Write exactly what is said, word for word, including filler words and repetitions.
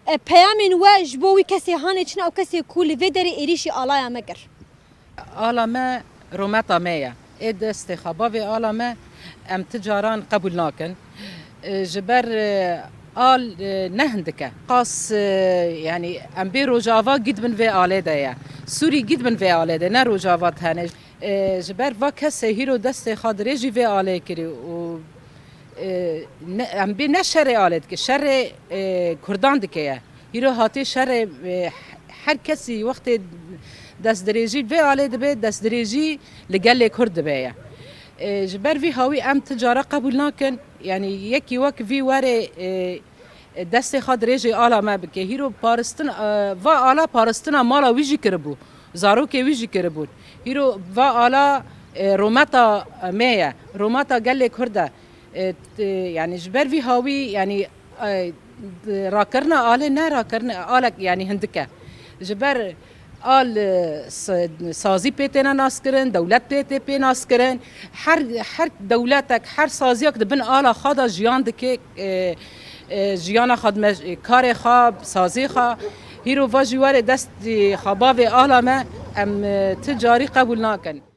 E, peyamên we ji bo wî kesê hanê çi ne û kesê ku li vê derê êrîşî alaya me kir? Ala me rometa me ye. Ê destê xwe bavê ala me, em ti caran qebûl nakin. E, ji ber, e, al, e, ne hindik e. Qas, e, yanî em bê Rojava gît bin vê alê de ye. Sûrî gît bin vê alê de, ne Rojava tenê. E, ji ber va kesê hîro destê xwe dirêjî vê alê kirî û, e, ne, em bê ne şerê alê dike, şerê, e, Kurdan dike ye. Hîro hatê şerê, e, her kesî wextê destdirêjî vê alê dibe, destdirêjî li gelê Kurd dibe ye. E, ji ber vî hawî em ti cara qebûl nakin. Yanî yekî wek vî were, e, destê xwe dirêjê ala me bike. Hîro paristin, e, va ala paristina mala wî jî kiribû, zarokê wî jî kiribûn. Hîro va ala, e, rometa me ye, rometa gelê Kurd e. E, t-, yanî ji ber vî hawî, yanî, e, d-, rakirina alê ne rakirina alek, yanî hindik e. Ji ber al, e, s-, sazî pê têne naskirin, dewlet pê tê pê naskirin. Her, her dewletek, her saziyek di bin ala xwe de jiyan dike, e, e, jiyana xwe dime, karê xwe, sazê xwe. Hîro va jî were destê xwe bavê ala me, em, e, ti carî qebûl nakin.